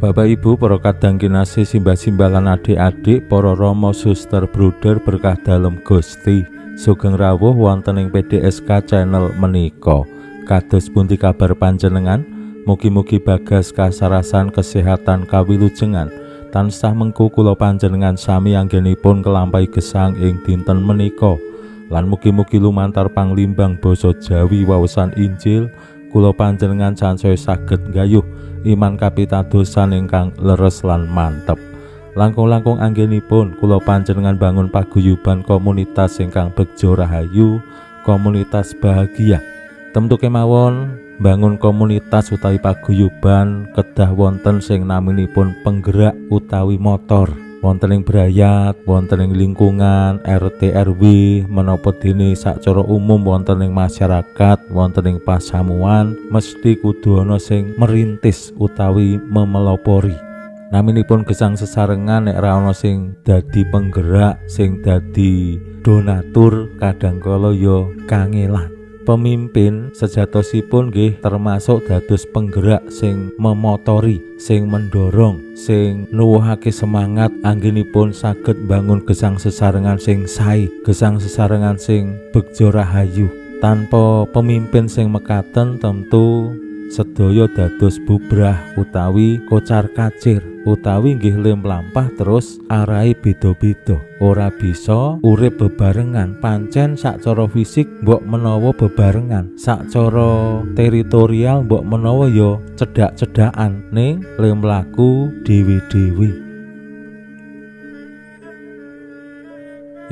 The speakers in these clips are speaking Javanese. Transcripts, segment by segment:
Bapak Ibu, para kadang kinasih, simbah-simbah lan adik-adik, para rama, suster, bruder berkah dalem Gusti. Sugeng rawuh wonten ing PDSK channel menika. Kados pundi kabar panjenengan? Mugi-mugi bagas kasarasan kesehatan kawilujengan. Tansah mengku kula panjenengan sami anggenipun kelampahi gesang ing dinten menika. Lan mugi-mugi lumantar panglimbang basa Jawi wawasan Injil kula panjenengan sansaya saged nggayuh iman kapitadosan ingkang leres lan mantep. Langkung-langkung anggenipun kula panjenengan bangun paguyuban komunitas ingkang begjo rahayu, komunitas bahagia. Tentu kemawon bangun komunitas utawi paguyuban kedah wonten sing naminipun penggerak utawi motor. Wonten ing brayat, wonten ing lingkungan RT RW, menapa dene sacara umum wonten ing masyarakat, wonten ing pasamuan mesti kudu ana sing merintis utawi memelopori. Naminipun gesang sesarengan nek ra ana sing dadi penggerak, sing dadi donatur, kadang kala ya kangelan. Pemimpin sejatosipun nggih termasuk dados penggerak sing memotori, sing mendorong, sing nuwuhake semangat anggenipun saged bangun gesang sesarengan sing sae, gesang sesarengan sing begjo rahayu. Tanpa pemimpin sing mekaten tentu sedaya dados bubrah utawi kocar kacir utawi nggih limlampah terus arahe beda-beda, ora bisa urip bebarengan. Pancen sacara fisik mbok menawa bebarengan, sacara teritorial mbok menawa ya cedhak-cedhakan, ning limlaku dhewe-dhewe.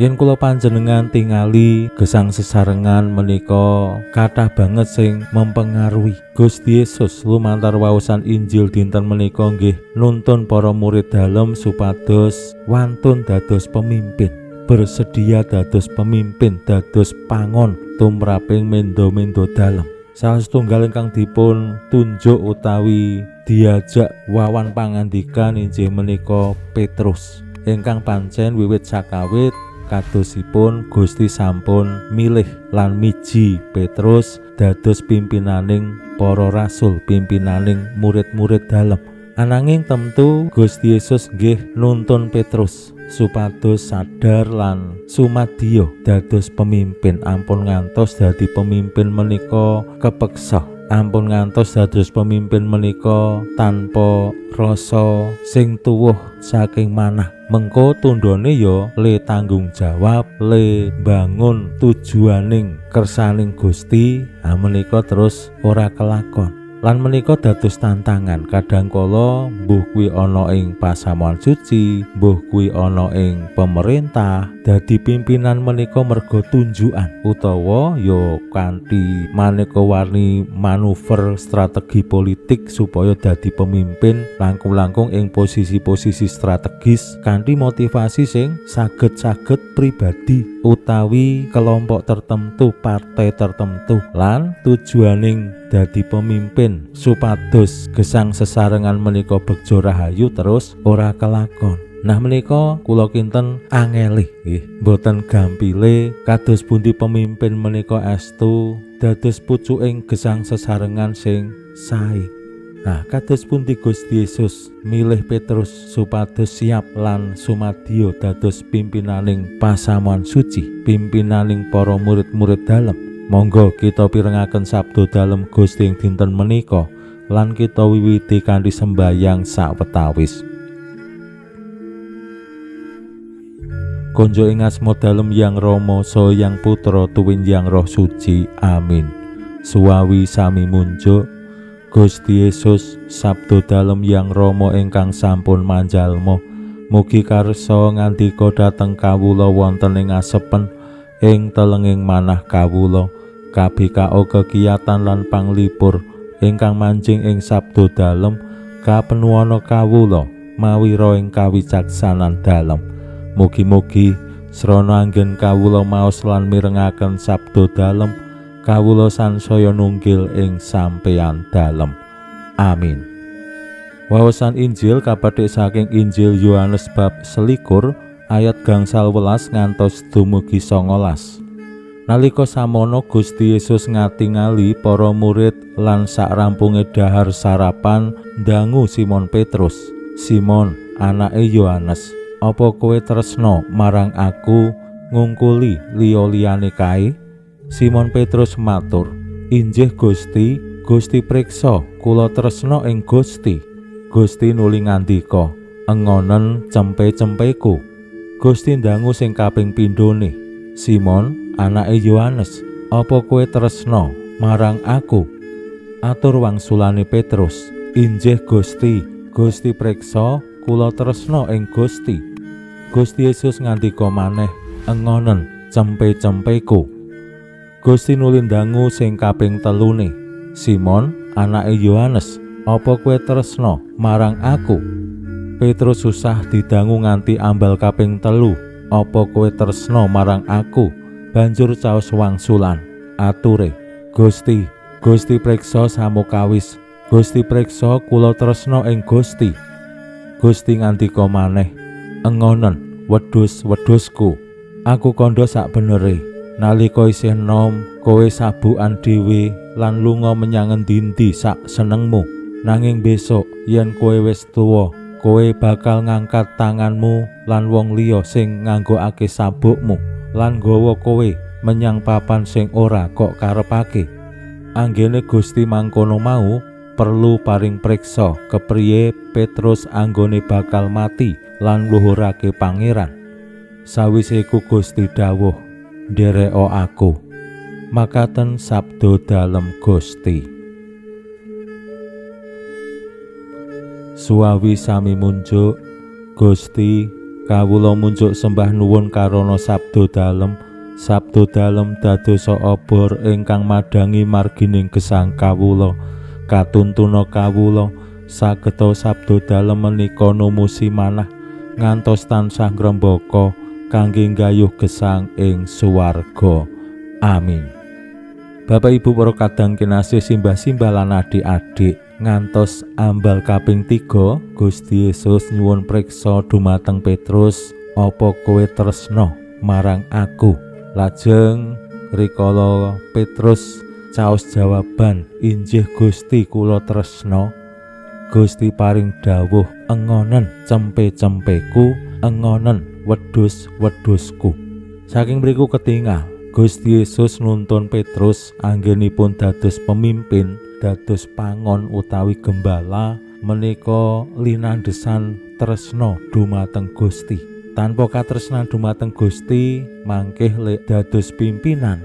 Yen kula panjenengan tingali gesang sesarengan menika kathah banget sing mempengaruhi. Gusti Yesus lumantar waosan Injil dinten menika nggih nuntun para murid dalem supados wantun dados pemimpin, bersedia dados pemimpin, dados pangon tumraping mendo-mendo dalem. Salah setunggal ingkang dipun tunjuk utawi diajak wawan pangandikan inggih menika Petrus, ingkang pancen wiwit sakawit kadosipun Gusti sampun milih lan miji Petrus dados pimpinaning para rasul, pimpinaning murid-murid dalem. Ananging tentu Gusti Yesus nggih nuntun Petrus supados sadar lan sumadyo dados pemimpin. Ampun ngantos dadi pemimpin menika kepeksa, ampun ngantos dados pemimpin menika tanpa rasa sing tuwuh saking manah. Mengko tundhone ya le tanggung jawab, le bangun tujuaning kersaning Gusti, ha menika terus ora kelakon. Lan menika dados tantangan kadang kala mbuh kuwi ana ing pasamuan suci, mbuh kuwi ana ing pemerintah, dadi pimpinan menika merga tunjukan utawa ya kanthi maneka warni manuver strategi politik supaya dadi pemimpin langkung-langkung ing posisi-posisi strategis kanthi motivasi sing saged-saged pribadi utawi kelompok tertentu, partai tertentu. Lan tujuaning dadi pemimpin supados gesang sesarengan menika begjo rahayu terus ora kelakon. Nah menika kula kinten angele nggih, mboten gampile kados pundi pemimpin menika estu dados pucuking gesang sesarengan sing sae. Nah kados pundi Gusti Yesus milih Petrus supados siap lan sumadyo dados pimpinaning pasamuan suci, pimpinaning para murid-murid dalem. Monggo kita pirengaken sabda dalem Gusti ing dinten menika lan kita wiwiti kanthi sembayang sawetawis. Konjo ing asma dalem Yang Rama saha Yang Putra tuwin Yang Roh Suci. Amin. Suwawi sami munjuk Gusti Yesus sabda dalem Yang Rama ingkang sampun manjalma, mugi karsa ngandika dhateng kawula wonten ing asepen ing telenging manah kawula. KBKO kekiyatan lan panglipur ingkang manjing ing sabda dalem kapenuwana kawula mawira ing kawicaksanan dalem. Mugi-mugi srana anggen kawula maos lan mirengaken sabda dalem, kawula sansaya nunggil ing sampeyan dalem. Amin. Wawasan Injil kapetik saking Injil Yohanes bab 21 ayat 18 ngantos dumugi 19. Nalika samono Gusti Yesus ngatingali para murid lan sakrampunge dhahar sarapan ndangu Simon Petrus, "Simon, anake Yohanes, apa kowe tresna marang aku ngungkuli liya-liyane kae?" Simon Petrus matur, "Injih Gusti, Gusti priksa, kula tresna ing Gusti." Gusti nuli ngandika, "Engonen cempe-cempeku." Gusti ndangu sing kaping pindhone, "Simon, anake Yohanes, apa kowe tresna marang aku?" Atur wangsulane Petrus, "Injih Gusti, Gusti priksa, kula tresna ing Gusti." Gusti Yesus ngandika maneh, "Engonen cempe-cempeku." Gusti nuli ndangu sing kaping telune, "Simon, anake Yohanes, apa kowe tresna marang aku?" Petrus susah didangu nganti ambal kaping telu, "Apa kowe tresna marang aku?" Banjur caos wangsulan, ature, "Gusti, Gusti priksa samukawis, Gusti priksa kula tresna ing Gusti." Gusti ngandika maneh, "Engonen wedhus-wedhusku. Aku kandha sakbenere, nalika isih enom kowe sabukan dhewe lan lunga menyang endi-endi sak senengmu. Nanging besok yen kowe wis tuwa, kowe bakal ngangkat tanganmu lan wong liya sing nganggokake sabukmu lan nggawa kowe menyang papan sing ora kok karepake." Anggene Gusti mangkono mau perlu paring priksa kepriye Petrus anggone bakal mati lan ngluhurake Pangeran. Sawise iku Gusti dawuh, "Ndereka aku." Makaten sabda dalem Gusti. Suwawi sami munjuk, Gusti, kawula munjuk sembah nuwun karana sabda dalem. Sabda dalem dadosa obor ingkang madhangi margining gesang kawula. Katuntuna kawula sageta sabda dalem menika numusi manah ngantos tansah ngrembaka kangge nggayuh gesang ing suwarga. Amin. Bapak Ibu para kadang kinasih, simbah-simbah lan adik-adik, ngantos ambal kaping 3 Gusti Yesus nyuwun priksa dumateng Petrus, "Apa kowe tresna marang aku?" Lajeng rikala Petrus caos jawaban, "Injih Gusti, kula tresna." Gusti paring dawuh, "Engonen cempe-cempeku, engonen wedhus-wedhusku." Saking mriku ketingal Gusti Yesus nuntun Petrus anggenipun dados pemimpin, dados pangon utawi gembala menika linandesan tresna dumateng Gusti. Tanpa katresnan dumateng Gusti, mangkeh lek dados pimpinan,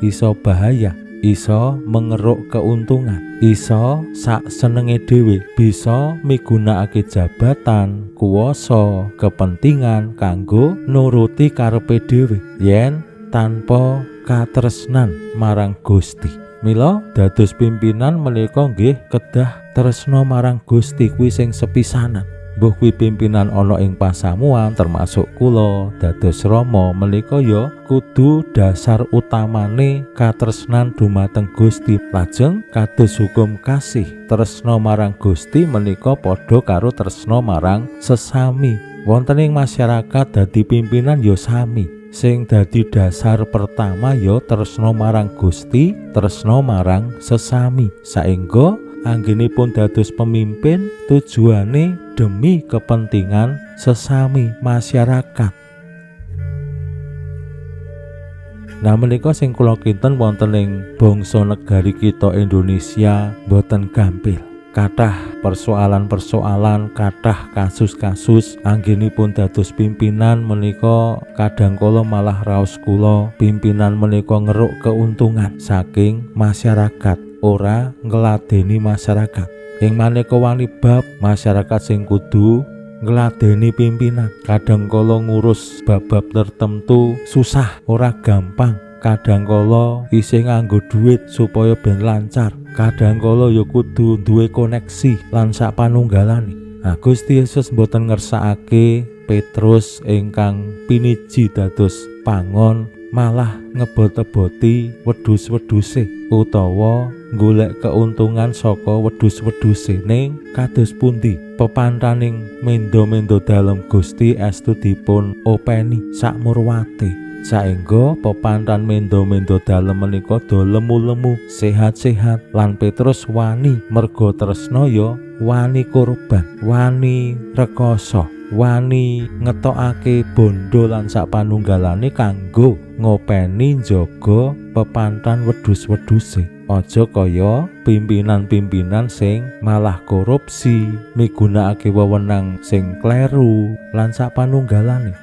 iso bahaya, iso mengeruk keuntungan, iso sak senenge dhewe, bisa migunakake jabatan, kuwasa, kepentingan kanggo nuruti karepe dhewe yen tanpa katresnan marang Gusti. Mila dados pimpinan menika nggih kedah tresna marang Gusti kuwi sing sepisanan. Mbuh kuwi pimpinan ana ing pasamuan termasuk kula dados rama menika ya kudu dasar utamane katresnan dumateng Gusti. Lajeng kados hukum kasih, tresna marang Gusti menika padha karo tresna marang sesami. Wonten ing masyarakat dadi pimpinan ya sami. Sing dadi dasar pertama ya tresna marang Gusti, tresna marang sesami. Saengga anggenipun dados pemimpin tujuane demi kepentingan sesami masyarakat. Nah menika sing kula kinten wonten ing bangsa negari kita Indonesia boten gampil. Kathah persoalan-persoalan, kathah kasus-kasus anggenipun dados pimpinan menika kadang kala malah raos kula pimpinan menika ngeruk keuntungan saking masyarakat, ora ngladeni masyarakat. Ing maneka wani bab masyarakat sing kudu ngladeni pimpinan, kadang kala ngurus bab-bab tertentu susah, ora gampang. Kadang kala isih nganggo duit supaya ben lancar, kadang kala ya kudu duwe koneksi lan sak panunggalane. Nah, Gusti Yesus mboten ngersakake Petrus ingkang piniji dados pangon malah ngebot-eboti wedhus-wedhuse utawa golek keuntungan saka wedhus-wedhuse. Ning kados pundi pepantaning mendo-mendo dalem Gusti estu dipun openi sakmurwate, saengga pepantan mendo-mendo dalem menika do lemu-lemu, sehat-sehat, lan Petrus wani merga tresna ya wani korban, wani rekoso, wani ngetokake bondo lan sapanunggalane kanggo ngopeni njaga pepantan wedhus-wedhuse. Aja kaya pimpinan-pimpinan sing malah korupsi, migunakake wewenang sing kleru lan sapanunggalane.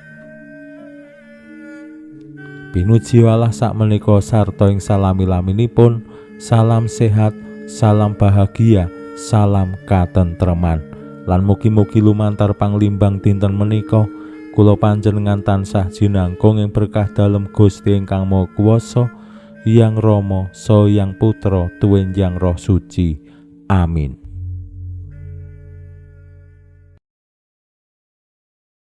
Pinuji Allah sakmenika sarta ing salami-laminipun, salam sehat, salam bahagia, salam katentreman. Lan mugi-mugi lumantar panglimbang dinten menika kula panjenengan tansah jinangkung ing berkah dalem Gusti ingkang Maha Kuwasa, Hyang Rama, Saha Hyang Putra, tuwin Hyang Roh Suci. Amin.